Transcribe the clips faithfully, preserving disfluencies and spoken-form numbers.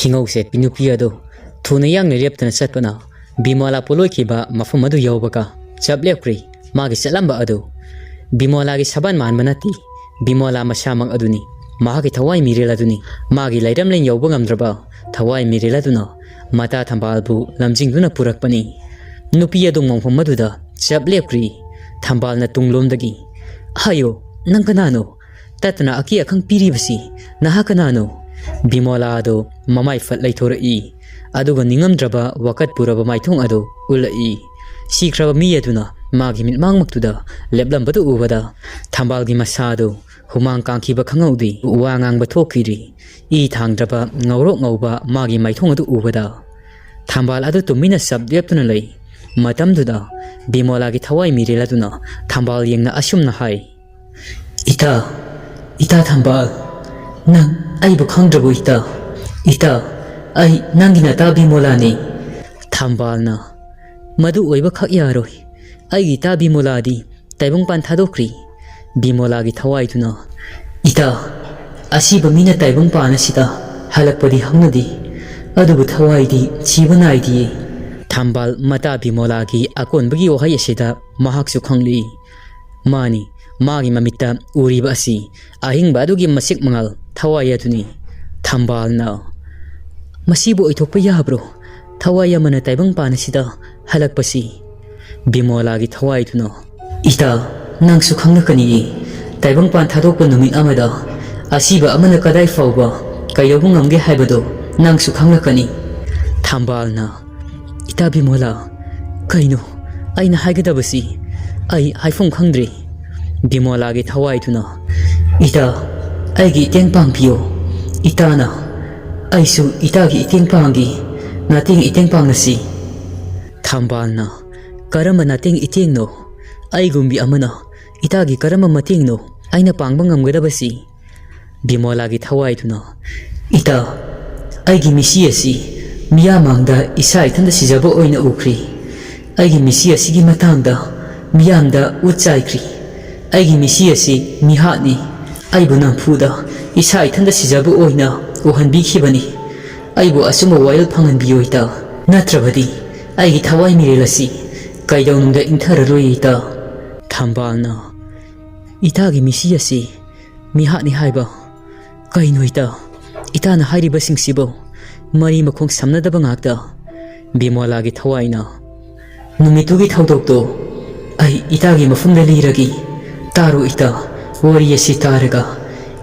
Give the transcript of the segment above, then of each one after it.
ꯏꯉꯧꯁꯦ ꯅꯨꯄꯤ ꯑꯗꯨ ꯊꯨꯅ ꯌꯥꯡꯅ ꯂꯦꯞꯇꯨꯅ ꯆꯠꯄꯅ ꯕꯤꯃꯣꯂꯥ ꯄꯣꯠꯂꯣꯏꯈꯤꯕ ꯃꯐꯝ ꯑꯗꯨ ꯌꯧꯕꯒ ꯆꯞ ꯂꯦꯞꯈ꯭ꯔꯤ꯫ ꯃꯥꯒꯤ ꯆꯠꯂꯝꯕ ꯑꯗꯨ ꯕꯤꯃꯣꯂꯥꯒꯤ ꯁꯕꯥꯟ ꯃꯥꯟꯕ ꯅꯠꯇꯦ, ꯕꯤꯃꯣꯂꯥ ꯃꯁꯥꯃꯛ ꯑꯗꯨꯅꯤ꯫ ꯃꯍꯥꯛꯀꯤ ꯊꯋꯥꯏ ꯃꯤꯔꯦꯜ ꯑꯗꯨꯅꯤ꯫ ꯃꯥꯒꯤ ꯂꯩꯔꯝꯂꯦꯟ ꯌꯧꯕ ꯉꯝꯗ꯭ꯔꯕ ꯊꯋꯥꯏ ꯃꯤꯔꯦꯜ ꯑꯗꯨꯅ ꯃꯇꯥ ꯊꯝꯕꯥꯜꯕꯨ ꯂꯝꯖꯤꯡꯗꯨꯅ ꯄꯨꯔꯛꯄꯅꯤ꯫ ꯅꯨꯄꯤ ꯑꯗꯨ ꯃꯣꯡꯐꯝ ꯑꯗꯨꯗ ꯆꯞ ꯂꯦꯞꯈ꯭ꯔꯤ꯫ ꯊꯝꯕꯥꯜꯅ ꯇꯨꯡꯂꯣꯝꯗꯒꯤ, "ꯍꯥꯏꯌꯣ, ꯅꯪ ꯀꯅꯥꯅꯣ? ꯇꯠꯇꯅ ꯑꯀꯤ ꯑꯈꯪ ꯄꯤꯔꯤꯕꯁꯤ ꯅꯍꯥꯛ ꯀꯅꯥꯅꯣ?" ꯕꯤꯃꯣꯂꯥ ꯑꯗꯨ ꯃꯃꯥꯏ ꯐꯠ ꯂꯩꯊꯣꯔꯛꯏ, ꯑꯗꯨꯒ ꯅꯤꯡꯉꯝꯗ꯭ꯔꯕ ꯋꯥꯀꯠ ꯄꯨꯔꯕ ꯃꯥꯏꯊꯣꯡ ꯑꯗꯨ ꯎꯠꯂꯛꯏ꯫ ꯁꯤꯈ꯭ꯔꯕ ꯃꯤ ꯑꯗꯨꯅ ꯃꯥꯒꯤ ꯃꯤꯠꯃꯥꯡꯃꯛꯇꯨꯗ ꯂꯦꯞꯂꯝꯕꯗꯨ ꯎꯕꯗ ꯊꯝꯕꯥꯜꯒꯤ ꯃꯁꯥ ꯑꯗꯨ ꯍꯨꯃꯥꯡ ꯀꯥꯡꯈꯤꯕ ꯈꯪꯍꯧꯗꯦ꯫ ꯋꯥ ꯉꯥꯡꯕ ꯊꯣꯛꯈꯤꯗ꯭ꯔꯤ꯫ ꯏ ꯊꯥꯡꯗ꯭ꯔꯕ ꯉꯧꯔꯣꯛ ꯉꯧꯕ ꯃꯥꯒꯤ ꯃꯥꯏꯊꯣꯡ ꯑꯗꯨ ꯎꯕꯗ ꯊꯝꯕꯥꯜ ꯑꯗꯨ ꯇꯨꯃꯤꯟꯅ ꯆꯞ ꯂꯦꯞꯇꯨꯅ ꯂꯩ꯫ ꯃꯇꯝꯗꯨꯗ ꯕꯤꯃꯣꯂꯥꯒꯤ ꯊꯋꯥꯏ ꯃꯤꯔꯦꯜ ꯑꯗꯨꯅ ꯊꯝꯕꯥꯜ ꯌꯦꯡꯅ ꯑꯁꯨꯝꯅ ꯍꯥꯏ, "ꯏꯇꯥ, ꯏꯇꯥ ꯊꯝꯕꯥꯜ, ꯅꯪ ꯑꯩꯕꯨ ꯈꯪꯗ꯭ꯔꯕꯣ ꯏꯇꯥ? ꯏꯇꯥ, ꯑꯩ ꯅꯪꯒꯤ ꯅꯇꯥ ꯕꯤꯃꯣꯂꯥꯅꯤ꯫" ꯊꯝꯕꯥꯜꯅ, "ꯃꯗꯨ ꯑꯣꯏꯕ ꯈꯛ ꯌꯥꯔꯣꯏ꯫ ꯑꯩꯒꯤ ꯏꯇꯥ ꯕꯤꯃꯣꯂꯥꯗꯤ ꯇꯥꯏꯕꯪꯄꯥꯟ ꯊꯥꯗꯣꯛꯈ꯭ꯔꯤ꯫" ꯕꯤꯃꯣꯂꯥꯒꯤ ꯊꯋꯥꯏꯗꯨꯅ, "ꯏꯇꯥ, ꯑꯁꯤꯕ ꯃꯤꯅ ꯇꯥꯏꯕꯪꯄꯥꯟ ꯑꯁꯤꯗ ꯍꯜꯂꯛꯄꯗꯤ ꯍꯧꯅꯗꯦ, ꯑꯗꯨꯕꯨ ꯊꯋꯥꯏꯗꯤ ꯁꯤꯕ ꯅꯥꯏꯗꯤꯌꯦ꯫" ꯊꯝꯕꯥꯜ ꯃꯇꯥ ꯕꯤꯃꯣꯂꯥꯒꯤ ꯑꯀꯣꯟꯕꯒꯤ ꯋꯥꯍꯩ ꯑꯁꯤꯗ ꯃꯍꯥꯛꯁꯨ ꯈꯪꯂꯤ꯫ ꯃꯥꯅꯤ, ꯃꯥꯒꯤ ꯃꯃꯤꯠꯇ ꯎꯔꯤꯕ ꯑꯁꯤ ꯑꯍꯤꯡꯕ ꯑꯗꯨꯒꯤ ꯃꯁꯦꯛ ꯃꯉꯥꯜ ꯊꯋꯥꯏ ꯑꯗꯨꯅꯤ꯫ ꯊꯝꯕꯥꯜꯅ, "ꯃꯁꯤꯕꯨ ꯑꯣꯏꯊꯣꯛꯄ ꯌꯥꯕ꯭ꯔꯣ? ꯊꯋꯥꯏ ꯑꯃꯅ ꯇꯥꯏꯕꯪꯄꯥꯟ ꯑꯁꯤꯗ ꯍꯜꯂꯛꯄꯁꯤ?" ꯕꯤꯃꯣꯂꯥꯒꯤ ꯊꯋꯥꯏꯗꯨꯅ, "ꯏꯇꯥ, ꯅꯪꯁꯨ ꯈꯪꯂꯛꯀꯅꯤꯌꯦ꯫ ꯇꯥꯏꯕꯪꯄꯥꯟ ꯊꯥꯗꯣꯛꯄ ꯅꯨꯃꯤꯠ ꯑꯃꯗ ꯑꯁꯤꯕ ꯑꯃꯅ ꯀꯗꯥꯏ ꯐꯥꯎꯕ ꯀꯩꯗꯧꯕ ꯉꯝꯒꯦ ꯍꯥꯏꯕꯗꯣ ꯅꯪꯁꯨ ꯈꯪꯂꯛꯀꯅꯤ꯫" ꯊꯝꯕꯥꯜꯅ, "ꯏꯇꯥ ꯕꯤꯃꯣꯂꯥ, ꯀꯩꯅꯣ ꯑꯩꯅ ꯍꯥꯏꯒꯗꯕꯁꯤ? ꯑꯩ ꯍꯥꯏꯐꯝ ꯈꯪꯗ꯭ꯔꯦ꯫" ꯕꯤꯃꯣꯂꯥꯒꯤ ꯊꯋꯥꯏꯗꯨꯅ, "ꯏꯇꯥ, ꯑꯩꯒꯤ ꯏꯇꯦꯡ ꯄꯥꯡꯕꯤꯌꯣ꯫ ꯏꯇꯥꯅ, ꯑꯩꯁꯨ ꯏꯇꯥꯒꯤ ꯏꯇꯦꯡ ꯄꯥꯡꯒꯦ꯫ ꯅꯇꯦꯡ ꯏꯇꯦꯡ ꯄꯥꯡꯅꯁꯤ꯫" ꯊꯝꯕꯥꯜꯅ, "ꯀꯔꯝꯕ ꯅꯇꯦꯡ ꯏꯇꯦꯡꯅꯣ? ꯑꯩꯒꯨꯝꯕꯤ ꯑꯃꯅ ꯏꯇꯥꯒꯤ ꯀꯔꯝꯕ ꯃꯇꯦꯡꯅꯣ ꯑꯩꯅ ꯄꯥꯡꯕ ꯉꯝꯒꯗꯕꯁꯤ?" ꯕꯤꯃꯣꯂꯥꯒꯤ ꯊꯋꯥꯏꯗꯨꯅ, "ꯏꯇꯥ, ꯑꯩꯒꯤ ꯃꯤꯁꯤ ꯑꯁꯤ ꯃꯤꯌꯥꯝ ꯃꯥꯡꯗ ꯏꯁꯥ ꯏꯊꯟꯇ ꯁꯤꯖꯕ ꯑꯣꯏꯅ ꯎꯈ꯭ꯔꯤ꯫ ꯑꯩꯒꯤ ꯃꯤꯁꯤ ꯑꯁꯤꯒꯤ ꯃꯇꯥꯡꯗ ꯃꯤꯌꯥꯝꯗ ꯎꯠ ꯆꯥꯏꯈ꯭ꯔꯤ꯫ ꯑꯩꯒꯤ ꯃꯤꯁꯤ ꯑꯁꯤ ꯃꯤꯍꯥꯠꯅꯤ꯫ ꯑꯩꯕꯨ ꯅꯝꯐꯨꯗ ꯏꯁꯥ ꯏꯊꯟꯇ ꯁꯤꯖꯕ ꯑꯣꯏꯅ ꯎꯍꯟꯕꯤꯈꯤꯕꯅꯤ꯫ ꯑꯩꯕꯨ ꯑꯆꯨꯝꯕ ꯋꯥꯌꯦꯜ ꯐꯪꯍꯟꯕꯤꯌꯨ ꯏꯇꯥ, ꯅꯠꯇ꯭ꯔꯕꯗꯤ ꯑꯩꯒꯤ ꯊꯋꯥꯏ ꯃꯤꯔꯦꯜ ꯑꯁꯤ ꯀꯩꯗꯧꯅꯨꯡꯗ ꯏꯪꯊꯔꯔꯣꯏ ꯏꯇꯥ꯫ ꯊꯝꯕꯥꯜꯅ, ꯏꯇꯥꯒꯤ ꯃꯤꯁꯤ ꯑꯁꯤ ꯃꯤꯍꯥꯠꯅꯤ ꯍꯥꯏꯕ? ꯀꯩꯅꯣ ꯏꯇꯥ, ꯏꯇꯥꯅ ꯍꯥꯏꯔꯤꯕꯁꯤꯡꯁꯤꯕꯨ ꯃꯔꯤ ꯃꯈꯣꯡ ꯁꯝꯅꯗꯕ ꯉꯥꯛꯇ꯫ ꯕꯤꯃꯣꯂꯥꯒꯤ ꯊꯋꯥꯏꯅ, ꯅꯨꯃꯤꯠꯇꯨꯒꯤ ꯊꯧꯗꯣꯛꯇꯣ ꯑꯩ ꯏꯇꯥꯒꯤ ꯃꯐꯝꯗ ꯂꯤꯔꯒꯦ꯫ ꯇꯥꯔꯣ ꯏꯇꯥ, ꯋꯥꯔꯤ ꯑꯁꯤ ꯇꯥꯔꯒ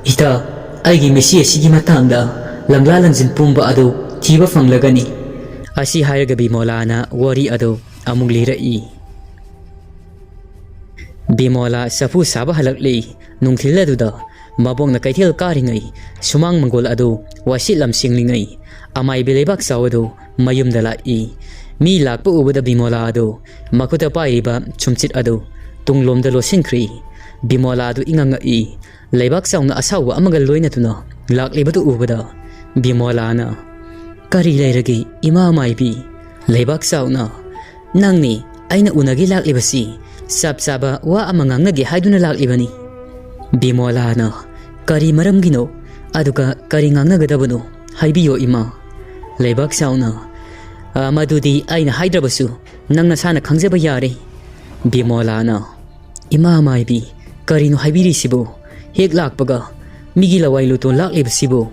ꯏꯇꯥ ꯑꯩꯒꯤ ꯃꯤꯁꯤ ꯑꯁꯤꯒꯤ ꯃꯇꯥꯡꯗ ꯂꯪꯂꯥ ꯂꯪꯖꯤꯟ ꯄꯨꯝꯕ ꯑꯗꯨ ꯊꯤꯕ ꯐꯪꯂꯒꯅꯤ꯫ ꯑꯁꯤ ꯍꯥꯏꯔꯒ ꯕꯤꯃꯣꯂꯥꯅ ꯋꯥꯔꯤ ꯑꯗꯨ ꯑꯃꯨꯛ ꯂꯤꯔꯛꯏ꯫ ꯕꯤꯃꯣꯂꯥ ꯆꯐꯨ ꯁꯥꯕ ꯍꯜꯂꯛꯂꯤ꯫ ꯅꯨꯡꯊꯤꯜ ꯑꯗꯨꯗ ꯃꯕꯣꯛꯅ ꯀꯩꯊꯦꯜ ꯀꯥꯔꯤꯉꯩ, ꯁꯨꯃꯥꯡ ꯃꯪꯒꯣꯜ ꯑꯗꯨ ꯋꯥꯏꯁꯤꯠ ꯂꯝꯁꯤꯡꯂꯤꯉꯩ, ꯑꯃꯥꯏꯕꯤ ꯂꯩꯕꯥꯛ ꯆꯥꯎ ꯑꯗꯨ ꯃꯌꯨꯝꯗ ꯂꯥꯛꯏ꯫ ꯃꯤ ꯂꯥꯛꯄ ꯎꯕꯗ ꯕꯤꯃꯣꯂꯥ ꯑꯗꯨ ꯃꯈꯨꯠꯇ ꯄꯥꯏꯔꯤꯕ ꯁꯨꯝꯆꯤꯠ ꯑꯗꯨ ꯇꯨꯡꯂꯣꯝꯗ ꯂꯣꯠꯁꯤꯟꯈ꯭ꯔꯤ꯫ ꯕꯤꯃꯣꯂꯥ ꯑꯗꯨ ꯏꯉꯛ ꯉꯛꯏ꯫ ꯂꯩꯕꯥꯛ ꯆꯥꯎꯅ ꯑꯁꯥꯎꯕ ꯑꯃꯒ ꯂꯣꯏꯅꯗꯨꯅ ꯂꯥꯛꯂꯤꯕꯗꯨ ꯎꯕꯗ ꯕꯤꯃꯣꯂꯥꯅ, "ꯀꯔꯤ ꯂꯩꯔꯒꯦ, ꯏꯃꯥ ꯃꯥꯏꯕꯤ?" ꯂꯩꯕꯥꯛ ꯆꯥꯎꯅ, "ꯅꯪꯅꯤ ꯑꯩꯅ ꯎꯅꯒꯦ ꯂꯥꯛꯂꯤꯕꯁꯤ꯫ ꯆꯞ ꯆꯥꯕ ꯋꯥ ꯑꯃ ꯉꯥꯡꯅꯒꯦ ꯍꯥꯏꯗꯨꯅ ꯂꯥꯛꯂꯤꯕꯅꯤ꯫" ꯕꯤꯃꯣꯂꯥꯅ, "ꯀꯔꯤ ꯃꯔꯝꯒꯤꯅꯣ? ꯑꯗꯨꯒ ꯀꯔꯤ ꯉꯥꯡꯅꯒꯗꯕꯅꯣ? ꯍꯥꯏꯕꯤꯌꯣ ꯏꯃꯥ꯫" ꯂꯩꯕꯥꯛ ꯆꯥꯎꯅ, "ꯑ, ꯃꯗꯨꯗꯤ ꯑꯩꯅ ꯍꯥꯏꯗ꯭ꯔꯕꯁꯨ ꯅꯪ ꯅꯁꯥꯅ ꯈꯪꯖꯕ ꯌꯥꯔꯦ꯫" ꯕꯤꯃꯣꯂꯥꯅ, "ꯏꯃꯥ ꯃꯥꯏꯕꯤ, ꯀꯔꯤꯅꯣ ꯍꯥꯏꯕꯤꯔꯤꯁꯤꯕꯨ? ꯍꯦꯛ ꯂꯥꯛꯄꯒ ꯃꯤꯒꯤ ꯂꯋꯥꯏ ꯂꯨꯇꯣꯟ ꯂꯥꯛꯂꯤꯕꯁꯤꯕꯨ?"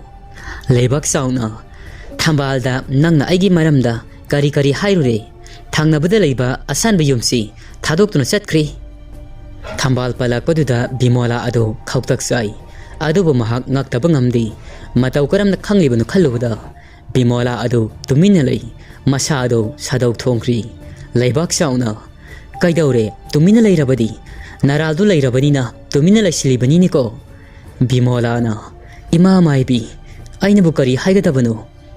ꯂꯩꯕꯥꯛ ꯆꯥꯎꯅ, "ꯊꯝꯕꯥꯜꯗ ꯅꯪꯅ ꯑꯩꯒꯤ ꯃꯔꯝꯗ ꯀꯔꯤ ꯀꯔꯤ ꯍꯥꯏꯔꯨꯔꯦ? ꯊꯪꯅꯕꯗ ꯂꯩꯕ ꯑꯁꯥꯟꯕ ꯌꯨꯝꯁꯤ ꯊꯥꯗꯣꯛꯇꯨꯅ ꯆꯠꯈ꯭ꯔꯦ꯫" ꯊꯝꯕꯥꯜ ꯄꯜꯂꯛꯄꯗꯨꯗ ꯕꯤꯃꯣꯂꯥ ꯑꯗꯨ ꯈꯧꯇꯛ ꯆꯥꯏ꯫ ꯑꯗꯨꯕꯨ ꯃꯍꯥꯛ ꯉꯛꯇꯕ ꯉꯝꯗꯦ꯫ ꯃꯇꯧ ꯀꯔꯝꯅ ꯈꯪꯂꯤꯕꯅꯣ ꯈꯜꯂꯨꯕꯗ ꯕꯤꯃꯣꯂꯥ ꯑꯗꯨ ꯇꯨꯃꯤꯟꯅ ꯂꯩ꯫ ꯃꯁꯥ ꯑꯗꯨ ꯁꯥꯗꯧ ꯊꯣꯡꯈ꯭ꯔꯤ꯫ ꯂꯩꯕꯥꯛ ꯆꯥꯎꯅ, "ꯀꯩꯗꯧꯔꯦ? ꯇꯨꯃꯤꯟꯅ ꯂꯩꯔꯕꯗꯤ? ꯅꯔꯥꯜꯗꯨ ꯂꯩꯔꯕꯅꯤꯅ ꯇꯨꯃꯤꯟꯅ ꯂꯩꯁꯤꯜꯂꯤꯕꯅꯤꯅꯦꯀꯣ?" ꯕꯤꯃꯣꯂꯥꯅ, "ꯏꯃꯥ ꯃꯥꯏꯕꯤ, ꯑꯩꯅꯕꯨ ꯀꯔꯤ ꯍꯥꯏꯒꯗꯕꯅꯣ?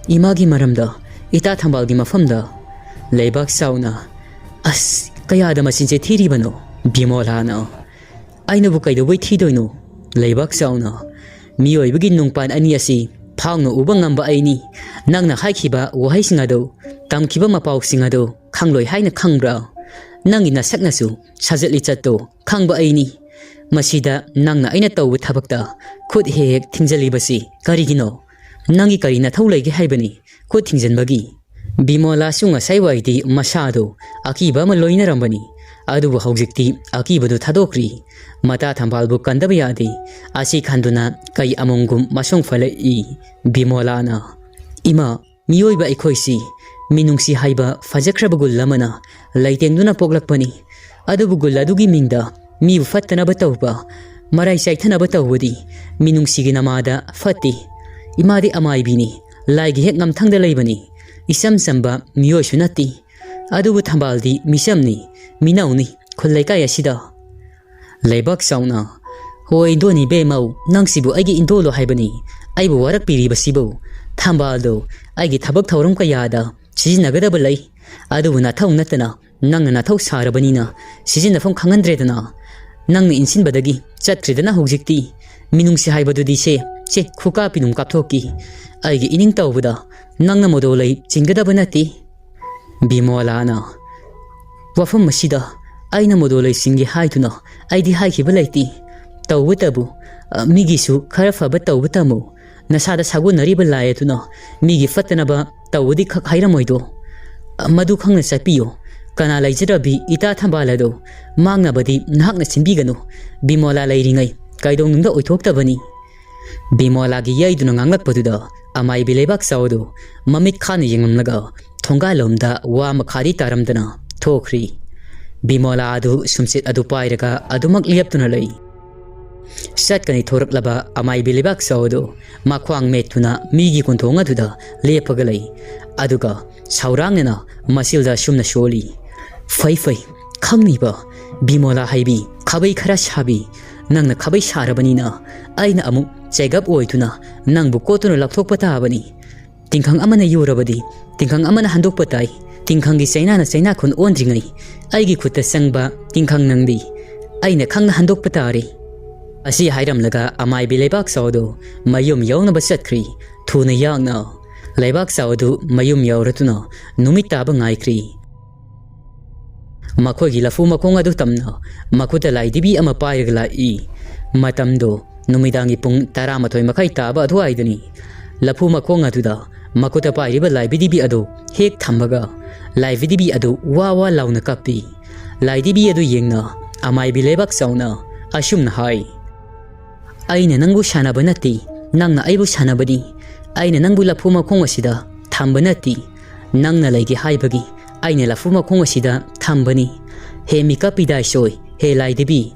ꯏꯃꯥꯒꯤ ꯃꯔꯝꯗ, ꯏꯇꯥ ꯊꯝꯕꯥꯜꯒꯤ ꯃꯐꯝꯗ?" ꯂꯩꯕꯥꯛ ꯆꯥꯎꯅ, "ꯑꯁ, ꯀꯌꯥꯗ ꯃꯆꯤꯟꯁꯦ ꯊꯤꯔꯤꯕꯅꯣ?" ꯕꯤꯃꯣꯂꯥꯅ, "ꯑꯩꯅꯕꯨ ꯀꯩꯗꯧꯕꯩ ꯊꯤꯗꯣꯏꯅꯣ?" ꯂꯩꯕꯥꯛ ꯆꯥꯎꯅ, "ꯃꯤꯑꯣꯏꯕꯒꯤ ꯅꯨꯡꯄꯥꯟ ꯑꯅꯤ ꯑꯁꯤ ꯐꯥꯎꯅ ꯎꯕ ꯉꯝꯕ ꯑꯩꯅꯤ꯫ ꯅꯪꯅ ꯍꯥꯏꯈꯤꯕ ꯋꯥꯍꯩꯁꯤꯡ ꯑꯗꯨ, ꯇꯝꯈꯤꯕ ꯃꯄꯥꯎꯁꯤꯡ ꯑꯗꯨ ꯈꯪꯂꯣꯏ ꯍꯥꯏꯅ ꯈꯪꯕ꯭ꯔꯥ? ꯅꯪꯒꯤ ꯅꯁꯛꯅꯁꯨ ꯁꯥꯖꯠ ꯂꯤꯆꯠꯇꯨ ꯈꯪꯕ ꯑꯩꯅꯤ꯫ ꯃꯁꯤꯗ ꯅꯪꯅ ꯑꯩꯅ ꯇꯧꯕ ꯊꯕꯛꯇ ꯈꯨꯠ ꯍꯦꯛ ꯍꯦꯛ ꯊꯤꯡꯖꯤꯜꯂꯤꯕꯁꯤ ꯀꯔꯤꯒꯤꯅꯣ?" "ꯅꯪꯒꯤ ꯀꯔꯤ ꯅꯊꯧ ꯂꯩꯒꯦ ꯍꯥꯏꯕꯅꯤ ꯈꯨꯠ ꯊꯤꯡꯖꯤꯟꯕꯒꯤ?" ꯕꯤꯃꯣꯂꯥꯁꯨ ꯉꯁꯥꯏꯋꯥꯏꯗꯤ ꯃꯁꯥꯗꯨ ꯑꯀꯤꯕ ꯑꯃ ꯂꯣꯏꯅꯔꯝꯕꯅꯤ, ꯑꯗꯨꯕꯨ ꯍꯧꯖꯤꯛꯇꯤ ꯑꯀꯤꯕꯗꯨ ꯊꯥꯗꯣꯛꯈ꯭ꯔꯤ꯫ ꯃꯇꯥ ꯊꯝꯕꯥꯜꯕꯨ ꯀꯟꯗꯕ ꯌꯥꯗꯦ꯫ ꯑꯁꯤ ꯈꯟꯗꯨꯅ ꯀꯩ ꯑꯃꯣꯝꯒꯨꯝ ꯃꯁꯣꯡ ꯐꯜꯂꯛꯏ ꯕꯤꯃꯣꯂꯥꯅ꯫ "ꯏꯃꯥ, ꯃꯤꯑꯣꯏꯕ ꯑꯩꯈꯣꯏꯁꯤ ꯃꯤꯅꯨꯡꯁꯤ ꯍꯥꯏꯕ ꯐꯖꯈ꯭ꯔꯕ ꯒꯨꯜ ꯑꯃꯅ ꯂꯩꯇꯦꯡꯗꯨꯅ ꯄꯣꯛꯂꯛꯄꯅꯤ꯫ ꯑꯗꯨꯕꯨ ꯒꯨꯜ ꯑꯗꯨꯒꯤ ꯃꯤꯡꯗ ꯃꯤꯕꯨ ꯐꯠꯇꯅꯕ ꯇꯧꯕ, ꯃꯔꯥꯏ ꯆꯥꯏꯊꯅꯕ ꯇꯧꯕꯗꯤ ꯃꯤꯅꯨꯡꯁꯤꯒꯤ ꯅꯃꯥꯗ ꯐꯠꯇꯦ꯫ ꯏꯃꯥꯗꯤ ꯑꯃꯥꯏꯕꯤꯅꯤ, ꯂꯥꯏꯒꯤ ꯍꯦꯛ ꯉꯝꯊꯪꯗ ꯂꯩꯕꯅꯤ꯫ ꯏꯆꯝ ꯆꯝꯕ ꯃꯤꯑꯣꯏꯁꯨ ꯅꯠꯇꯦ꯫ ꯑꯗꯨꯕꯨ ꯊꯝꯕꯥꯜꯗꯤ ꯃꯤꯆꯝꯅꯤ, ꯃꯤꯅꯧꯅꯤ ꯈꯨꯜ ꯂꯩꯀꯥꯏ ꯑꯁꯤꯗ꯫ ꯂꯩꯕꯥꯛ ꯆꯥꯎꯅ, "ꯍꯣꯏ, ꯏꯟꯗꯣꯟ ꯏꯕꯦꯝꯃꯧ, ꯅꯪꯁꯤꯕꯨ ꯑꯩꯒꯤ ꯏꯟꯗꯣꯜꯂꯣ ꯍꯥꯏꯕꯅꯤ꯫ ꯑꯩꯕꯨ ꯋꯥꯔꯛꯄꯤꯔꯤꯕꯁꯤꯕꯨ? ꯊꯝꯕꯥꯜꯗꯣ ꯑꯩꯒꯤ ꯊꯕꯛ ꯊꯧꯔꯝ ꯀꯌꯥꯗ ꯁꯤꯖꯤꯟꯅꯒꯗꯕ ꯂꯩ, ꯑꯗꯨꯕꯨ ꯅꯊꯧ ꯅꯠꯇꯅ ꯅꯪꯅ ꯅꯊꯧ ꯁꯥꯔꯕꯅꯤꯅ ꯁꯤꯖꯤꯟꯅꯐꯝ ꯈꯪꯍꯟꯗ꯭ꯔꯦꯗꯅ꯫ ꯅꯪꯅ ꯏꯟꯁꯤꯟꯕꯗꯒꯤ ꯆꯠꯈ꯭ꯔꯦꯗꯅ ꯍꯧꯖꯤꯛꯇꯤ꯫ ꯃꯤꯅꯨꯡꯁꯤ ꯍꯥꯏꯕꯗꯨꯗꯤ ꯁꯦ, ꯁꯦ, ꯈꯨꯀꯥꯞꯄꯤ ꯅꯨꯡ ꯀꯥꯞꯊꯣꯛꯈꯤ꯫ ꯑꯩꯒꯤ ꯏꯅꯤꯡ ꯇꯧꯕꯗ ꯅꯪꯅ ꯃꯣꯗꯣ ꯂꯩ ꯆꯤꯡꯒꯗꯕ ꯅꯠꯇꯦ꯫" ꯕꯤꯃꯣꯂꯥꯅ, "ꯋꯥꯐꯝ ꯑꯁꯤꯗ ꯑꯩꯅ ꯃꯣꯗꯣ ꯂꯩꯁꯤꯡꯒꯦ ꯍꯥꯏꯗꯨꯅ ꯑꯩꯗꯤ ꯍꯥꯏꯈꯤꯕ ꯂꯩꯇꯦ꯫ ꯇꯧꯕꯇꯕꯨ, ꯑ, ꯃꯤꯒꯤꯁꯨ ꯈꯔ ꯐꯕ ꯇꯧꯕ ꯇꯝꯃꯨ꯫ ꯅꯁꯥꯗ ꯁꯥꯒꯣꯟꯅꯔꯤꯕ ꯂꯥꯏ ꯑꯗꯨꯅ ꯃꯤꯒꯤ ꯐꯠꯇꯅꯕ ꯇꯧꯕꯗꯤ ꯈꯛ ꯍꯥꯏꯔꯝꯃꯣꯏꯗꯣ꯫ ꯑ, ꯃꯗꯨ ꯈꯪꯅ ꯆꯠꯄꯤꯌꯨ꯫ ꯀꯅꯥ ꯂꯩꯖꯔꯕꯤ ꯏꯇꯥ ꯊꯝꯕꯥꯜ ꯑꯗꯣ ꯃꯥꯡꯅꯕꯗꯤ ꯅꯍꯥꯛꯅ ꯁꯤꯟꯕꯤꯒꯅꯨ꯫ ꯕꯤꯃꯣꯂꯥ ꯂꯩꯔꯤꯉꯩ ꯀꯩꯗꯧꯅꯨꯡꯗ ꯑꯣꯏꯊꯣꯛꯇꯕꯅꯤ꯫" ꯕꯤꯃꯣꯂꯥꯒꯤ ꯌꯩꯗꯨꯅ ꯉꯥꯡꯂꯛꯄꯗꯨꯗ ꯑꯃꯥꯏꯕꯤ ꯂꯩꯕꯥꯛ ꯆꯥꯎꯗꯨ ꯃꯃꯤꯠ ꯈꯥꯅ ꯌꯦꯡꯂꯝꯂꯒ ꯊꯣꯡꯒꯥꯜꯂꯣꯝꯗ ꯋꯥ ꯃꯈꯥꯗꯤ ꯇꯥꯔꯝꯗꯅ ꯊꯣꯛꯈ꯭ꯔꯤ꯫ ꯕꯤꯃꯣꯂꯥ ꯑꯗꯨ ꯁꯨꯝꯆꯦꯠ ꯑꯗꯨ ꯄꯥꯏꯔꯒ ꯑꯗꯨꯃꯛ ꯂꯦꯞꯇꯨꯅ ꯂꯩ꯫ ꯆꯠꯀꯅꯤ ꯊꯣꯔꯛꯂꯕ ꯑꯃꯥꯏꯕꯤ ꯂꯩꯕꯥꯛ ꯆꯥꯎꯗꯨ ꯃꯈ꯭ꯋꯥꯡ ꯃꯦꯠꯇꯨꯅ ꯃꯤꯒꯤ ꯀꯣꯟꯊꯣꯡ ꯑꯗꯨꯗ ꯂꯦꯞꯄꯒ ꯂꯩ꯫ ꯑꯗꯨꯒ ꯁꯥꯎꯔꯥꯡꯅꯅ ꯃꯆꯤꯜꯗ ꯑꯁꯨꯝꯅ ꯁꯣꯜꯂꯤ, "ꯐꯩ, ꯐꯩ, ꯈꯪꯅꯤꯕ ꯕꯤꯃꯣꯂꯥ ꯍꯥꯏꯕꯤ ꯈꯥꯕꯩ ꯈꯔ ꯁꯥꯕꯤ, ꯅꯪꯅ ꯈꯥꯕꯩ ꯁꯥꯔꯕꯅꯤꯅ ꯑꯩꯅ ꯑꯃꯨꯛ ꯆꯩꯒꯞ ꯑꯣꯏꯗꯨꯅ ꯅꯪꯕꯨ ꯀꯣꯠꯇꯨꯅ ꯂꯧꯊꯣꯛꯄ ꯇꯥꯕꯅꯤ꯫ ꯇꯤꯡꯈꯪ ꯑꯃꯅ ꯌꯨꯔꯕꯗꯤ ꯇꯤꯡꯈꯪ ꯑꯃꯅ ꯍꯟꯗꯣꯛꯄ ꯇꯥꯏ꯫ ꯇꯤꯡꯈꯪꯒꯤ ꯆꯩꯅꯥꯅ ꯆꯩꯅꯥꯈꯣꯟ ꯑꯣꯟꯗ꯭ꯔꯤꯉꯩ ꯑꯩꯒꯤ ꯈꯨꯠꯇ ꯆꯪꯕ ꯇꯤꯡꯈꯪ ꯅꯪꯗꯤ ꯑꯩꯅ ꯈꯪꯅ ꯍꯟꯗꯣꯛꯄ ꯇꯥꯔꯦ꯫" ꯑꯁꯤ ꯍꯥꯏꯔꯝꯂꯒ ꯑꯃꯥꯏꯕꯤ ꯂꯩꯕꯥꯛ ꯆꯥꯎꯗꯨ ꯃꯌꯨꯝ ꯌꯧꯅꯕ ꯆꯠꯈ꯭ꯔꯤ꯫ ꯊꯨꯅ ꯌꯥꯡꯅ ꯂꯩꯕꯥꯛ ꯆꯥꯎꯗꯨ ꯃꯌꯨꯝ ꯌꯧꯔꯗꯨꯅ ꯅꯨꯃꯤꯠ ꯇꯥꯕ ꯉꯥꯏꯈ꯭ꯔꯤ꯫ ꯃꯈꯣꯏꯒꯤ ꯂꯐꯨ ꯃꯈꯣꯡ ꯑꯗꯨ ꯇꯝꯅ ꯃꯈꯨꯠꯇ ꯂꯥꯏꯙꯤꯕꯤ ꯑꯃ ꯄꯥꯏꯔꯒ ꯂꯥꯛꯏ꯫ ꯃꯇꯝꯗꯨ ꯅꯨꯃꯤꯗꯥꯡꯒꯤ ꯄꯨꯡ ꯇꯔꯥꯃꯥꯊꯣꯏ ꯃꯈꯥꯏ ꯇꯥꯕ ꯑꯗꯨꯋꯥꯏꯗꯅꯤ꯫ ꯂꯐꯨ ꯃꯈꯣꯡ ꯑꯗꯨꯗ ꯃꯈꯨꯠꯇ ꯄꯥꯏꯔꯤꯕ ꯂꯥꯏꯕꯤꯗꯤꯕꯤ ꯑꯗꯨ ꯍꯦꯛ ꯊꯝꯕꯒ, ꯂꯥꯏꯕꯤꯗꯤꯕꯤ ꯑꯗꯨ ꯋꯥ ꯋꯥ ꯂꯥꯎꯅ ꯀꯞꯄꯤ꯫ ꯂꯥꯏꯗꯤꯕꯤ ꯑꯗꯨ ꯌꯦꯡꯅ ꯑꯃꯥꯏꯕꯤ ꯂꯩꯕꯥꯛ ꯆꯥꯎꯅ ꯑꯁꯨꯝꯅ ꯍꯥꯏ, "ꯑꯩꯅ ꯅꯪꯕꯨ ꯁꯥꯟꯅꯕ ꯅꯠꯇꯦ, ꯅꯪꯅ ꯑꯩꯕꯨ ꯁꯥꯟꯅꯕꯅꯤ꯫ ꯑꯩꯅ ꯅꯪꯕꯨ ꯂꯐꯨ ꯃꯈꯣꯡ ꯑꯁꯤꯗ ꯊꯝꯕ ꯅꯠꯇꯦ, ꯅꯪꯅ ꯂꯩꯒꯦ ꯍꯥꯏꯕꯒꯤ ꯑꯩꯅ ꯂꯐꯨ ꯃꯈꯣꯡ ꯑꯁꯤꯗ ꯊꯝꯕꯅꯤ꯫ ꯍꯦ ꯃꯤꯀꯞ ꯄꯤꯗꯥꯏꯁꯣꯏ, ꯍꯦ ꯂꯥꯏꯗꯤꯕꯤ,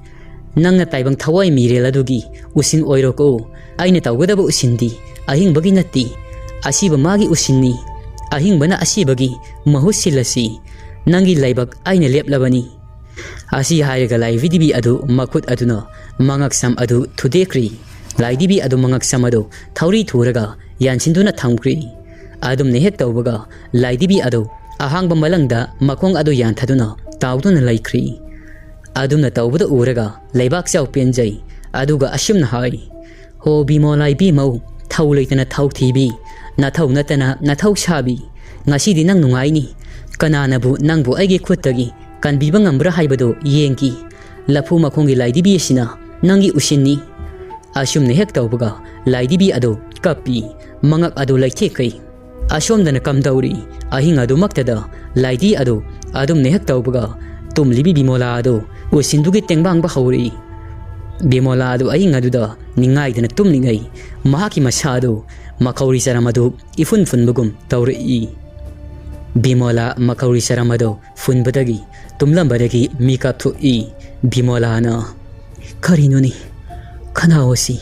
ꯅꯪꯅ ꯇꯥꯏꯕꯪ ꯊꯋꯥꯏ ꯃꯤꯔꯦꯜ ꯑꯗꯨꯒꯤ ꯎꯁꯤꯟ ꯑꯣꯏꯔꯣꯀꯣ꯫ ꯑꯩꯅ ꯇꯧꯒꯗꯕ ꯎꯁꯤꯟꯗꯤ ꯑꯍꯤꯡꯕꯒꯤ ꯅꯠꯇꯦ, ꯑꯁꯤꯕ ꯃꯥꯒꯤ ꯎꯁꯤꯟꯅꯤ꯫ ꯑꯍꯤꯡꯕꯅ ꯑꯁꯤꯕꯒꯤ ꯃꯍꯨꯠ ꯁꯤꯜꯂꯁꯤ꯫ ꯅꯪꯒꯤ ꯂꯥꯏꯕꯛ ꯑꯩꯅ ꯂꯦꯞꯂꯕꯅꯤ"꯫ ꯑꯁꯤ ꯍꯥꯏꯔꯒ ꯂꯥꯏꯕꯤꯗꯤꯕꯤ ꯑꯗꯨ ꯃꯈꯨꯠ ꯑꯗꯨꯅ ꯃꯉꯛꯁꯝ ꯑꯗꯨ ꯊꯨꯗꯦꯛꯈ꯭ꯔꯤ꯫ ꯂꯥꯏꯗꯤꯕꯤ ꯑꯗꯨ ꯃꯉꯛꯁꯝ ꯑꯗꯨ ꯊꯧꯔꯤ ꯊꯨꯔꯒ ꯌꯥꯟꯁꯤꯟꯗꯨꯅ ꯊꯝꯈ꯭ꯔꯤ꯫ ꯑꯗꯨꯝꯅ ꯍꯦꯛ ꯇꯧꯕꯒ ꯂꯥꯏꯗꯤꯕꯤ ꯑꯗꯨ ꯑꯍꯥꯡꯕ ꯃꯂꯪꯗ ꯃꯈꯣꯡ ꯑꯗꯨ ꯌꯥꯟꯊꯗꯨꯅ ꯇꯥꯎꯗꯨꯅ ꯂꯩꯈ꯭ꯔꯤ꯫ ꯑꯗꯨꯝꯅ ꯇꯧꯕꯗ ꯎꯔꯒ ꯂꯩꯕꯥꯛ ꯆꯥꯎ ꯄꯦꯟꯖꯩ꯫ ꯑꯗꯨꯒ ꯑꯁꯨꯝꯅ ꯍꯥꯏ, "ꯍꯣ ꯕꯤꯃꯣꯂꯥ ꯏꯕꯦꯝꯃꯧ, ꯊꯧ ꯂꯩꯇꯅ ꯊꯧ ꯊꯤꯕꯤ, ꯅꯊꯧ ꯅꯠꯇꯅ ꯅꯊꯧ ꯁꯥꯕꯤ, ꯉꯁꯤꯗꯤ ꯅꯪ ꯅꯨꯡꯉꯥꯏꯅꯤ꯫ ꯀꯅꯥꯅꯕꯨ ꯅꯪꯕꯨ ꯑꯩꯒꯤ ꯈꯨꯠꯇꯒꯤ ꯀꯟꯕꯤꯕ ꯉꯝꯕ꯭ꯔꯥ ꯍꯥꯏꯕꯗꯨ ꯌꯦꯡꯈꯤ꯫ ꯂꯐꯨ ꯃꯈꯣꯡꯒꯤ ꯂꯥꯏꯗꯤꯕꯤ ꯑꯁꯤꯅ ꯅꯪꯒꯤ ꯎꯁꯤꯟꯅꯤ"꯫ ꯑꯁꯨꯝꯅ ꯍꯦꯛ ꯇꯧꯕꯒ ꯂꯥꯏꯗꯤꯕꯤ ꯑꯗꯨ ꯀꯞꯄꯤ, ꯃꯉꯛ ꯑꯗꯨ ꯂꯩꯊꯦꯛꯀꯩ꯫ ꯑꯁꯣꯝꯗꯅ ꯀꯝꯗꯧꯔꯤ? ꯑꯍꯤꯡ ꯑꯗꯨꯃꯛꯇꯗ ꯂꯥꯏꯗꯤ ꯑꯗꯨ ꯑꯗꯨꯝꯅ ꯍꯦꯛ ꯇꯧꯕꯒ ꯇꯨꯝꯂꯤꯕꯤ ꯕꯤꯃꯣꯂꯥ ꯑꯗꯨ ꯎꯁꯤꯟꯗꯨꯒꯤ ꯇꯦꯡꯕꯥꯡꯕ ꯍꯧꯔꯛꯏ꯫ ꯕꯤꯃꯣꯂꯥ ꯑꯗꯨ ꯑꯍꯤꯡ ꯑꯗꯨꯗ ꯅꯤꯡꯉꯥꯏꯗꯅ ꯇꯨꯝꯂꯤꯉꯩ ꯃꯍꯥꯛꯀꯤ ꯃꯁꯥ ꯑꯗꯨ ꯃꯈꯧꯔꯤ ꯆꯔꯝ ꯑꯗꯨ ꯏꯐꯨꯟ ꯐꯨꯟꯕꯒꯨꯝ ꯇꯧꯔꯛꯏ꯫ ꯕꯤꯃꯣꯂꯥ ꯃꯈꯧꯔꯤ ꯆꯔꯝ ꯑꯗꯨ ꯐꯨꯟꯕꯗꯒꯤ, ꯇꯨꯝꯂꯝꯕꯗꯒꯤ ꯃꯤꯀꯞ ꯊꯣꯛꯏ꯫ ꯕꯤꯃꯣꯂꯥꯅ, "ꯀꯔꯤꯅꯣꯅꯦ? ꯈꯅꯥꯎ ꯑꯁꯤ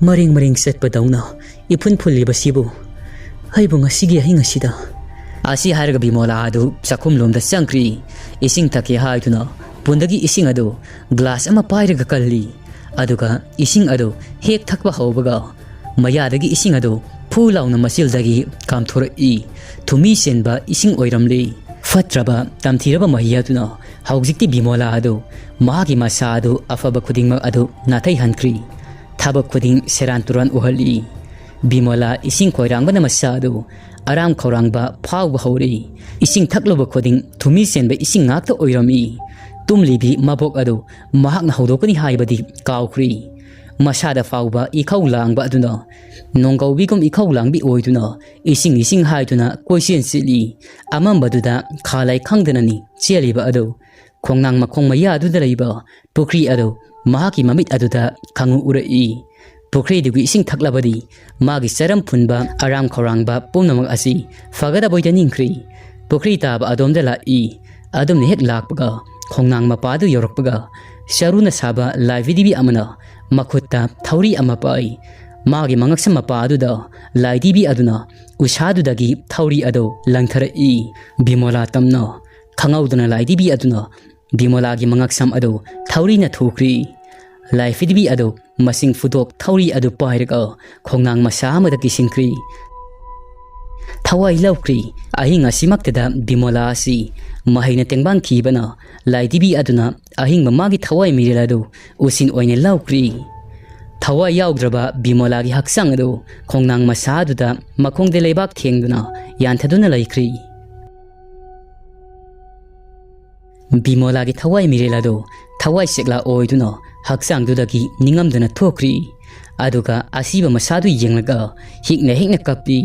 ꯃꯔꯦꯡ ꯃꯔꯦꯡ ꯆꯠꯄꯗꯧꯅ ꯏꯐꯨꯟ ꯐꯨꯜꯂꯤꯕꯁꯤꯕꯨ? ꯑꯩꯕꯨ ꯉꯁꯤꯒꯤ ꯑꯍꯤꯡ ꯑꯁꯤꯗ?" ꯑꯁꯤ ꯍꯥꯏꯔꯒ ꯕꯤꯃꯣꯂꯥ ꯑꯗꯨ ꯆꯥꯛꯈꯨꯝꯂꯣꯝꯗ ꯆꯪꯈ꯭ꯔꯤ꯫ ꯏꯁꯤꯡ ꯊꯛꯀꯦ ꯍꯥꯏꯗꯨꯅ ꯄꯨꯟꯗꯒꯤ ꯏꯁꯤꯡ ꯑꯗꯨ ꯒ꯭ꯂꯥꯁ ꯑꯃ ꯄꯥꯏꯔꯒ ꯀꯜꯂꯤ꯫ ꯑꯗꯨꯒ ꯏꯁꯤꯡ ꯑꯗꯨ ꯍꯦꯛ ꯊꯛꯄ ꯍꯧꯕꯒ ꯃꯌꯥꯗꯒꯤ ꯏꯁꯤꯡ ꯑꯗꯨ ꯐꯨ ꯂꯥꯎꯅ ꯃꯆꯤꯜꯗꯒꯤ ꯀꯥꯝꯊꯣꯔꯛꯏ꯫ ꯊꯨꯝꯃꯤ ꯆꯦꯟꯕ ꯏꯁꯤꯡ ꯑꯣꯏꯔꯝꯂꯤ꯫ ꯐꯠꯇ꯭ꯔꯕ ꯇꯝꯊꯤꯔꯕ ꯃꯍꯤ ꯑꯗꯨꯅ ꯍꯧꯖꯤꯛꯇꯤ ꯕꯤꯃꯣꯂꯥ ꯑꯗꯨ ꯃꯍꯥꯛꯀꯤ ꯃꯁꯥ ꯑꯗꯨ ꯑꯐꯕ ꯈꯨꯗꯤꯡꯃꯛ ꯑꯗꯨ ꯅꯥꯊꯩꯍꯟꯈ꯭ꯔꯤ꯫ ꯊꯕꯛ ꯈꯨꯗꯤꯡ ꯁꯦꯔꯥꯟ ꯇꯨꯔꯥꯟ ꯎꯍꯜꯂꯤ꯫ ꯕꯤꯃꯣꯂꯥ ꯏꯁꯤꯡ ꯈꯣꯏꯔꯥꯡꯕꯅ ꯃꯁꯥ ꯑꯗꯨ ꯑꯔꯥꯝ ꯈꯧꯔꯥꯡꯕ ꯐꯥꯎꯕ ꯍꯧꯔꯛꯏ꯫ ꯏꯁꯤꯡ ꯊꯛꯂꯨꯕ ꯈꯨꯗꯤꯡ ꯊꯨꯝꯃꯤ ꯆꯦꯟꯕ ꯏꯁꯤꯡ ꯉꯥꯛꯇ ꯑꯣꯏꯔꯝꯃꯤ꯫ ꯇꯨꯝꯂꯤꯕꯤ ꯃꯕꯣꯛ ꯑꯗꯨ ꯃꯍꯥꯛꯅ ꯍꯧꯗꯣꯛꯀꯅꯤ ꯍꯥꯏꯕꯗꯤ ꯀꯥꯎꯈ꯭ꯔꯤ꯫ ꯃꯁꯥꯗ ꯐꯥꯎꯕ ꯏꯈꯧ ꯂꯥꯡꯕ ꯑꯗꯨꯅ ꯅꯣꯡꯒꯧꯕꯤꯒꯨꯝ ꯏꯈꯧ ꯂꯥꯡꯕꯤ ꯑꯣꯏꯗꯨꯅ ꯏꯁꯤꯡ ꯏꯁꯤꯡ ꯍꯥꯏꯗꯨꯅ ꯀꯣꯏꯆꯦꯟ ꯆꯦꯜꯂꯤ꯫ ꯑꯃꯝꯕꯗꯨꯗ ꯈꯥ ꯂꯩ ꯈꯪꯗꯅꯅꯤ ꯆꯦꯜꯂꯤꯕ ꯑꯗꯨ꯫ ꯈꯣꯡꯅꯥꯡ ꯃꯈꯣꯡ ꯃꯌꯥꯗꯨꯗ ꯂꯩꯕ ꯄꯨꯈ꯭ꯔꯤ ꯑꯗꯨ ꯃꯍꯥꯛꯀꯤ ꯃꯃꯤꯠ ꯑꯗꯨꯗ ꯈꯪꯎ ꯎꯔꯛꯏ꯫ ꯄꯨꯈ꯭ꯔꯤꯗꯨꯒꯤ ꯏꯁꯤꯡ ꯊꯛꯂꯕꯗꯤ ꯃꯥꯒꯤ ꯆꯔꯝ ꯐꯨꯟꯕ ꯑꯔꯥꯝ ꯈꯧꯔꯥꯡꯕ ꯄꯨꯝꯅꯃꯛ ꯑꯁꯤ ꯐꯒꯗꯕꯣꯏꯗ ꯅꯤꯡꯈ꯭ꯔꯤ꯫ ꯄꯨꯈ꯭ꯔꯤ ꯇꯥꯕ ꯑꯗꯣꯝꯗ ꯂꯥꯛꯏ꯫ ꯑꯗꯨꯝꯅ ꯍꯦꯛ ꯂꯥꯛꯄꯒ ꯈꯣꯡꯅꯥꯡ ꯃꯄꯥꯗꯨ ꯌꯧꯔꯛꯄꯒ ꯆꯔꯨꯅ ꯁꯥꯕ ꯂꯥꯏꯕꯤꯗꯤꯕꯤ ꯑꯃꯅ ꯃꯈꯨꯠꯇ ꯊꯧꯔꯤ ꯑꯃ ꯄꯥꯏ꯫ ꯃꯥꯒꯤ ꯃꯉꯛꯁꯝ ꯃꯄꯥ ꯑꯗꯨꯗ ꯂꯥꯏꯗꯤꯕꯤ ꯑꯗꯨꯅ ꯎꯁꯥꯗꯨꯗꯒꯤ ꯊꯧꯔꯤ ꯑꯗꯨ ꯂꯪꯊꯔꯛꯏ꯫ ꯕꯤꯃꯣꯂꯥ ꯇꯝꯅ ꯈꯪꯍꯧꯗꯅ ꯂꯥꯏꯗꯤꯕꯤ ꯑꯗꯨꯅ ꯕꯤꯃꯣꯂꯥꯒꯤ ꯃꯉꯛꯁꯝ ꯑꯗꯨ ꯊꯧꯔꯤꯅ ꯊꯨꯈ꯭ꯔꯤ꯫ ꯂꯥꯏꯐꯤꯗꯤꯕꯤ ꯑꯗꯨ ꯃꯁꯤꯡ ꯐꯨꯗꯣꯛ ꯊꯧꯔꯤ ꯑꯗꯨ ꯄꯥꯏꯔꯒ ꯈꯣꯡꯅꯥꯡ ꯃꯁꯥ ꯑꯃꯗ ꯀꯤꯁꯤꯟꯈ꯭ꯔꯤ꯫ ꯊꯋꯥꯏ ꯂꯧꯈ꯭ꯔꯤ꯫ ꯑꯍꯤꯡ ꯑꯁꯤꯃꯛꯇꯗ ꯕꯤꯃꯣꯂꯥ ꯑꯁꯤ ꯃꯍꯩꯅ ꯇꯦꯡꯕꯥꯡꯈꯤꯕꯅ ꯂꯥꯏꯗꯤꯕꯤ ꯑꯗꯨꯅ ꯑꯍꯤꯡꯕ ꯃꯥꯒꯤ ꯊꯋꯥꯏ ꯃꯤꯔꯦꯜ ꯑꯗꯨ ꯎꯁꯤꯟ ꯑꯣꯏꯅ ꯂꯧꯈ꯭ꯔꯤ꯫ ꯊꯋꯥꯏ ꯌꯥꯎꯗ꯭ꯔꯕ ꯕꯤꯃꯣꯂꯥꯒꯤ ꯍꯛꯆꯥꯡ ꯑꯗꯨ ꯈꯣꯡꯅꯥꯡ ꯃꯁꯥ ꯑꯗꯨꯗ ꯃꯈꯣꯡꯗ ꯂꯩꯕꯥꯛ ꯊꯦꯡꯗꯨꯅ ꯌꯥꯟꯊꯗꯨꯅ ꯂꯩꯈ꯭ꯔꯤ꯫ ꯕꯤꯃꯣꯂꯥꯒꯤ ꯊꯋꯥꯏ ꯃꯤꯔꯦꯜ ꯑꯗꯨ ꯊꯋꯥꯏ ꯆꯦꯛꯂꯥ ꯑꯣꯏꯗꯨꯅ ꯍꯛꯆꯥꯡꯗꯨꯗꯒꯤ ꯅꯤꯡꯉꯝꯗꯅ ꯊꯣꯛꯈ꯭ꯔꯤ꯫ ꯑꯗꯨꯒ ꯑꯁꯤꯕ ꯃꯁꯥꯗꯨ ꯌꯦꯡꯂꯒ ꯍꯤꯛꯅ ꯍꯤꯛꯅ ꯀꯞꯄꯤ꯫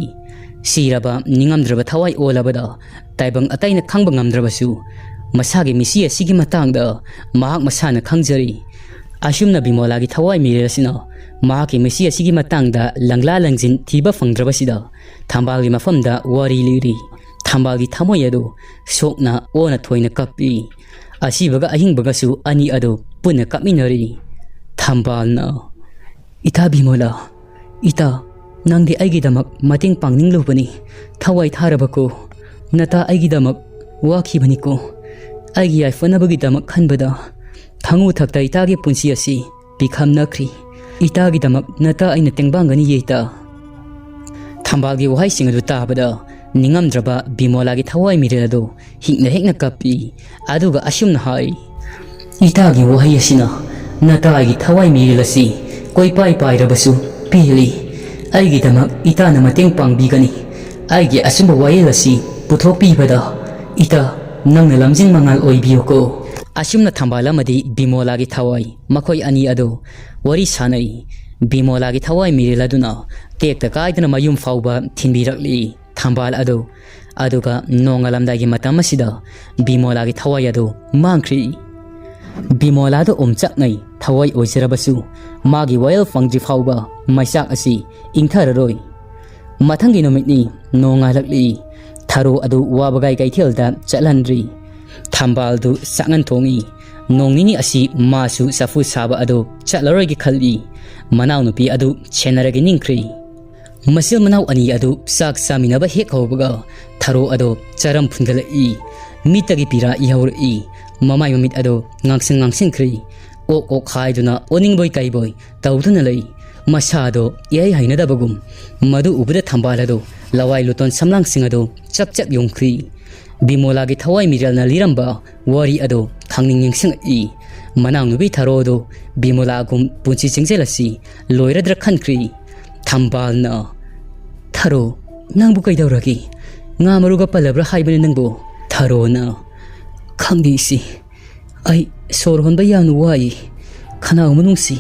ꯁꯤꯔꯕ ꯅꯤꯡꯉꯝꯗ꯭ꯔꯕ ꯊꯋꯥꯏ ꯑꯣꯜꯂꯕꯗ ꯇꯥꯏꯕꯪ ꯑꯇꯩꯅ ꯈꯪꯕ ꯉꯝꯗ꯭ꯔꯕꯁꯨ ꯃꯁꯥꯒꯤ ꯃꯤꯁꯤ ꯑꯁꯤꯒꯤ ꯃꯇꯥꯡꯗ ꯃꯍꯥꯛ ꯃꯁꯥꯅ ꯈꯪꯖꯔꯤ꯫ ꯑꯁꯨꯝꯅ ꯕꯤꯃꯣꯂꯥꯒꯤ ꯊꯋꯥꯏ ꯃꯤꯔꯦꯜ ꯑꯁꯤꯅ ꯃꯍꯥꯛꯀꯤ ꯃꯤꯁꯤ ꯑꯁꯤꯒꯤ ꯃꯇꯥꯡꯗ ꯂꯪꯂꯥ ꯂꯪꯖꯤꯟ ꯊꯤꯕ ꯐꯪꯗ꯭ꯔꯕꯁꯤꯗ ꯊꯝꯕꯥꯜꯒꯤ ꯃꯐꯝꯗ ꯋꯥꯔꯤ ꯂꯤꯔꯤ꯫ ꯊꯝꯕꯥꯜꯒꯤ ꯊꯃꯣꯏ ꯑꯗꯨ ꯁꯣꯛꯅ ꯑꯣꯅ ꯊꯣꯏꯅ ꯀꯞꯄꯤ꯫ ꯑꯁꯤꯕꯒ ꯑꯍꯤꯡꯕꯒꯁꯨ ꯑꯅꯤ ꯑꯗꯨ ꯄꯨꯟꯅ ꯀꯞꯃꯤꯟꯅꯔꯤ꯫ ꯊꯝꯕꯥꯜꯅ, "ꯏꯇꯥ ꯕꯤꯃꯣꯂꯥ, ꯏꯇꯥ, ꯅꯪꯗꯤ ꯑꯩꯒꯤꯗꯃꯛ ꯃꯇꯦꯡ ꯄꯥꯡꯅꯤꯡꯂꯨꯕꯅꯤ꯫ ꯊꯋꯥꯏ ꯊꯥꯔꯕꯀꯣ꯫ ꯅꯇꯥ ꯑꯩꯒꯤꯗꯃꯛ ꯋꯥꯈꯤꯕꯅꯤꯀꯣ꯫ ꯑꯩꯒꯤ ꯌꯥꯏꯐꯅꯕꯒꯤꯗꯃꯛ ꯈꯟꯕꯗ ꯊꯪꯉꯨ ꯊꯛꯇ ꯏꯇꯥꯒꯤ ꯄꯨꯟꯁꯤ ꯑꯁꯤ ꯄꯤꯈꯝꯅꯈ꯭ꯔꯤ꯫ ꯏꯇꯥꯒꯤꯗꯃꯛ ꯅꯇꯥ ꯑꯩꯅ ꯇꯦꯡꯕꯥꯡꯒꯅꯤ ꯏꯇꯥ꯫" ꯊꯝꯕꯥꯜꯒꯤ ꯋꯥꯍꯩꯁꯤꯡ ꯑꯗꯨ ꯇꯥꯕꯗ ꯅꯤꯡꯉꯝꯗ꯭ꯔꯕ ꯕꯤꯃꯣꯂꯥꯒꯤ ꯊꯋꯥꯏ ꯃꯤꯔꯦꯜ ꯑꯗꯨ ꯍꯤꯛꯅ ꯍꯤꯛꯅ ꯀꯞꯄꯤ꯫ ꯑꯗꯨꯒ ꯑꯁꯨꯝꯅ ꯍꯥꯏ, "ꯏꯇꯥꯒꯤ ꯋꯥꯍꯩ ꯑꯁꯤꯅ ꯅꯇꯥꯒꯤ ꯊꯋꯥꯏ ꯃꯤꯔꯦꯜ ꯑꯁꯤ ꯀꯣꯏꯄꯥꯏ ꯄꯥꯏꯔꯕꯁꯨ ꯄꯦꯜꯂꯤ꯫ ꯑꯩꯒꯤꯗꯃꯛ ꯏꯇꯥꯅ ꯃꯇꯦꯡ ꯄꯥꯡꯕꯤꯒꯅꯤ꯫ ꯑꯩꯒꯤ ꯑꯆꯨꯝꯕ ꯋꯥꯌꯦꯜ ꯑꯁꯤ ꯄꯨꯊꯣꯛꯄꯤꯕꯗ ꯏꯇꯥ ꯅꯪꯅ ꯂꯝꯖꯤꯡ ꯃꯉꯥꯜ ꯑꯣꯏꯕꯤꯌꯨꯀꯣ꯫" ꯑꯁꯨꯝꯅ ꯊꯝꯕꯥꯜ ꯑꯃꯗꯤ ꯕꯤꯃꯣꯂꯥꯒꯤ ꯊꯋꯥꯏ ꯃꯈꯣꯏ ꯑꯅꯤ ꯑꯗꯨ ꯋꯥꯔꯤ ꯁꯥꯟꯅꯩ꯫ ꯕꯤꯃꯣꯂꯥꯒꯤ ꯊꯋꯥꯏ ꯃꯤꯔꯦꯜ ꯑꯗꯨꯅ ꯇꯦꯛꯇ ꯀꯥꯏꯗꯅ ꯃꯌꯨꯝ ꯐꯥꯎꯕ ꯊꯤꯟꯕꯤꯔꯛꯂꯤ ꯊꯝꯕꯥꯜ ꯑꯗꯨ꯫ ꯑꯗꯨꯒ ꯅꯣꯡꯉꯥꯜꯂꯝꯗꯥꯏꯒꯤ ꯃꯇꯝ ꯑꯁꯤꯗ ꯕꯤꯃꯣꯂꯥꯒꯤ ꯊꯋꯥꯏ ꯑꯗꯨ ꯃꯥꯡꯈ꯭ꯔꯤ꯫ ꯕꯤꯃꯣꯂꯥꯗ ꯑꯣꯝꯆꯥꯛꯅꯩ꯫ ꯊꯋꯥꯏ ꯑꯣꯏꯖꯔꯕꯁꯨ ꯃꯥꯒꯤ ꯋꯥꯌꯦꯜ ꯐꯪꯗ꯭ꯔꯤ ꯐꯥꯎꯕ ꯃꯩꯆꯥꯛ ꯑꯁꯤ ꯏꯪꯊꯔꯔꯣꯏ꯫ ꯃꯊꯪꯒꯤ ꯅꯨꯃꯤꯠꯅꯤ꯫ ꯅꯣꯡꯉꯥꯜꯂꯛꯂꯤ꯫ ꯊꯔꯣ ꯑꯗꯨ ꯋꯥꯕꯒꯥꯏ ꯀꯩꯊꯦꯜꯗ ꯆꯠꯍꯟꯗ꯭ꯔꯤ꯫ ꯊꯝꯕꯥꯜꯗꯨ ꯆꯥꯛꯍꯟ ꯊꯣꯡꯉꯤ꯫ ꯅꯣꯡ ꯅꯤꯅꯤ ꯑꯁꯤ ꯃꯥꯁꯨ ꯆꯐꯨ ꯁꯥꯕ ꯑꯗꯨ ꯆꯠꯂꯔꯣꯏꯒꯦ ꯈꯜꯂꯤ꯫ ꯃꯅꯥꯎꯅꯨꯄꯤ ꯑꯗꯨ ꯁꯦꯟꯅꯔꯒꯦ ꯅꯤꯡꯈ꯭ꯔꯤ꯫ ꯃꯆꯤꯜ ꯃꯅꯥꯎ ꯑꯅꯤ ꯑꯗꯨ ꯆꯥꯛ ꯆꯥꯃꯤꯟꯅꯕ ꯍꯦꯛ ꯍꯧꯕꯒ ꯊꯔꯣ ꯑꯗꯣ ꯆꯔꯝ ꯐꯨꯟꯒꯠꯂꯛꯏ꯫ ꯃꯤꯠꯇꯒꯤ ꯄꯤꯔꯥ ꯏꯍꯧꯔꯛꯏ꯫ ꯃꯃꯥꯏ ꯃꯃꯤꯠ ꯑꯗꯣ ꯉꯥꯡꯁꯪ ꯉꯥꯡꯁꯤꯟꯈ꯭ꯔꯤ꯫ ꯑꯣꯛ ꯑꯣꯛ ꯍꯥꯏꯗꯨꯅ ꯑꯣꯅꯤꯡꯕꯣꯏ ꯀꯩꯕꯣꯏ ꯇꯧꯗꯨꯅ ꯂꯩ꯫ ꯃꯁꯥꯗꯣ ꯏꯍꯩ ꯍꯩꯅꯗꯕꯒꯨꯝ꯫ ꯃꯗꯨ ꯎꯕꯗ ꯊꯝꯕꯥꯜ ꯑꯗꯣ ꯂꯋꯥꯏ ꯂꯨꯇꯣꯟ ꯁꯝꯂꯥꯡꯁꯤꯡ ꯑꯗꯣ ꯆꯞ ꯆꯞ ꯌꯨꯡꯈ꯭ꯔꯤ꯫ ꯕꯤꯃꯣꯂꯥꯒꯤ ꯊꯋꯥꯏ ꯃꯤꯔꯦꯜꯅ ꯂꯤꯔꯝꯕ ꯋꯥꯔꯤ ꯑꯗꯣ ꯈꯪꯅꯤꯡ ꯅꯤꯡꯁꯤꯡꯉꯛꯏ꯫ ꯃꯅꯥꯎꯅꯨꯄꯤ ꯊꯔꯣꯗꯣ ꯕꯤꯃꯣꯂꯥꯒꯨꯝ ꯄꯨꯟꯁꯤ ꯆꯤꯡꯖꯦꯜ ꯑꯁꯤ ꯂꯣꯏꯔꯗ꯭ꯔꯥ ꯈꯟꯈ꯭ꯔꯤ꯫ ꯊꯝꯕꯥꯜꯅ, "ꯊꯔꯣ, ꯅꯪꯕꯨ ꯀꯩꯗꯧꯔꯒꯦ? ꯉꯥ ꯃꯔꯨꯒ ꯄꯜꯂꯕ꯭ꯔꯥ ꯍꯥꯏꯕꯅꯤ ꯅꯪꯕꯨ?" ꯊꯔꯣꯅ, "ꯈꯪꯗꯦ ꯏꯆꯦ, ꯑꯩ ꯁꯣꯔ ꯍꯣꯟꯕ ꯌꯥꯝꯅ ꯋꯥꯏ꯫ ꯈꯅꯥꯎ ꯃꯅꯨꯡꯁꯤ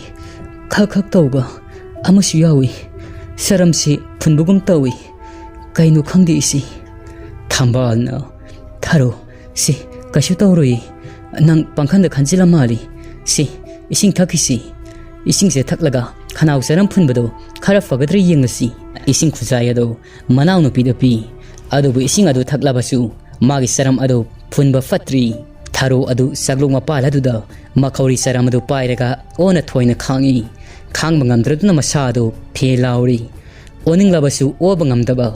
ꯈꯛ ꯈꯛ ꯇꯧꯕ ꯑꯃꯁꯨ ꯌꯥꯎꯏ꯫ ꯁꯔꯝꯁꯤ ꯐꯨꯟꯕꯒꯨꯝ ꯇꯧꯏ꯫ ꯀꯩꯅꯣ ꯈꯪꯗꯦ ꯏꯆꯦ꯫" ꯊꯝꯕꯥꯜꯅ, "ꯊꯔꯣ, ꯁꯤ ꯀꯩꯁꯨ ꯇꯧꯔꯣꯏ꯫ ꯅꯪ ꯄꯪꯈꯟꯗ ꯈꯟꯖꯤꯜꯂ ꯃꯥꯜꯂꯤ꯫ ꯁꯤ ꯏꯁꯤꯡ ꯊꯛꯈꯤꯁꯤ꯫ ꯏꯁꯤꯡꯁꯦ ꯊꯛꯂꯒ ꯈꯅꯥꯎ ꯆꯔꯝ ꯐꯨꯟꯕꯗꯣ ꯈꯔ ꯐꯒꯗ꯭ꯔꯥ ꯌꯦꯡꯉꯁꯤ꯫" ꯏꯁꯤꯡ ꯈꯨꯖꯥꯏ ꯑꯗꯨ ꯃꯅꯥꯎꯅꯨꯄꯤꯗ ꯄꯤ꯫ ꯑꯗꯨꯕꯨ ꯏꯁꯤꯡ ꯑꯗꯨ ꯊꯛꯂꯕꯁꯨ ꯃꯥꯒꯤ ꯆꯔꯝ ꯑꯗꯨ ꯐꯨꯟꯕ ꯐꯠꯇ꯭ꯔꯤ꯫ ꯊꯔꯣ ꯑꯗꯨ ꯆꯥꯛꯂꯣꯛ ꯃꯄꯥꯜ ꯑꯗꯨꯗ ꯃꯈꯧꯔꯤ ꯆꯔꯝ ꯑꯗꯨ ꯄꯥꯏꯔꯒ ꯑꯣꯟꯅ ꯊꯣꯏꯅ ꯈꯥꯡꯏ꯫ ꯈꯥꯡꯕ ꯉꯝꯗ꯭ꯔꯗꯨꯅ ꯃꯁꯥ ꯑꯗꯨ ꯐꯦ ꯂꯥꯎꯔꯤ꯫ ꯑꯣꯅꯤꯡꯂꯕꯁꯨ ꯑꯣꯕ ꯉꯝꯗꯕ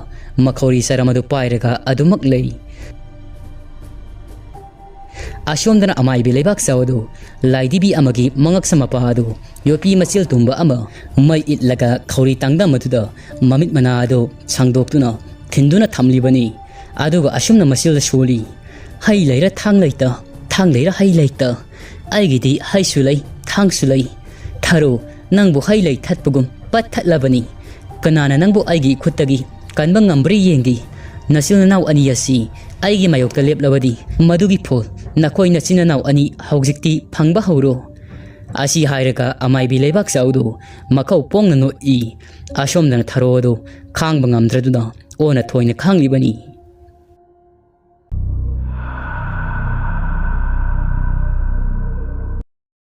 ꯃꯈꯧꯔꯤ ꯆꯔꯝ ꯑꯗꯨ ꯄꯥꯏꯔꯒ ꯑꯗꯨꯃꯛ ꯂꯩ꯫ ꯑꯁꯣꯝꯗꯅ ꯑꯃꯥꯏꯕꯤ ꯂꯩꯕꯥꯛ ꯆꯥꯎ ꯑꯗꯨ ꯂꯥꯏꯗꯤꯕꯤ ꯑꯃꯒꯤ ꯃꯉꯛꯁꯝ ꯃꯄꯥ ꯑꯗꯨ ꯌꯣꯠꯄꯤ ꯃꯆꯤꯜ ꯇꯨꯝꯕ ꯑꯃ ꯃꯩ ꯏꯠꯂꯒ ꯈꯧꯔꯤ ꯇꯥꯡꯗꯝ ꯑꯗꯨꯗ ꯃꯃꯤꯠ ꯃꯅꯥ ꯑꯗꯨ ꯁꯥꯡꯗꯣꯛꯇꯨꯅ ꯊꯤꯟꯗꯨꯅ ꯊꯝꯂꯤꯕꯅꯤ꯫ ꯑꯗꯨꯒ ꯑꯁꯨꯝꯅ ꯃꯆꯤꯜꯗ ꯁꯣꯜꯂꯤ, "ꯍꯩ ꯂꯩꯔ ꯊꯥꯡ ꯂꯩꯇ, ꯊꯥꯡ ꯂꯩꯔ ꯍꯩ ꯂꯩꯇ꯫ ꯑꯩꯒꯤꯗꯤ ꯍꯩꯁꯨ ꯂꯩ, ꯊꯥꯡꯁꯨ ꯂꯩ꯫ ꯊꯔꯣ, ꯅꯪꯕꯨ ꯍꯩ ꯂꯩ ꯊꯠꯄꯒꯨꯝ ꯄꯠ ꯊꯠꯂꯕꯅꯤ꯫ ꯀꯅꯥꯅ ꯅꯪꯕꯨ ꯑꯩꯒꯤ ꯏꯈꯨꯠꯇꯒꯤ ꯀꯟꯕ ꯉꯝꯕ꯭ꯔꯥ ꯌꯦꯡꯒꯦ꯫ ꯅꯆꯤꯟ ꯅꯅꯥꯎ ꯑꯅꯤ ꯑꯁꯤ ꯑꯩꯒꯤ ꯃꯥꯌꯣꯛꯇ ꯂꯦꯞꯂꯕꯗꯤ ꯃꯗꯨꯒꯤ ꯐꯣꯜ ꯅꯈꯣꯏ ꯅꯆꯤꯟ ꯅꯅꯥꯎ ꯑꯅꯤ ꯍꯧꯖꯤꯛꯇꯤ ꯐꯪꯕ ꯍꯧꯔꯣ꯫" ꯑꯁꯤ ꯍꯥꯏꯔꯒ ꯑꯃꯥꯏꯕꯤ ꯂꯩꯕꯥꯛ ꯆꯥꯎꯗꯨ ꯃꯈꯧ ꯄꯣꯡꯅ ꯅꯣꯛꯏ꯫ ꯑꯁꯣꯝꯗꯅ ꯊꯔꯣ ꯑꯗꯨ ꯈꯥꯡꯕ ꯉꯝꯗ꯭ꯔꯗꯨꯅ ꯑꯣꯟꯅ ꯊꯣꯏꯅ ꯈꯥꯡꯂꯤꯕꯅꯤ꯫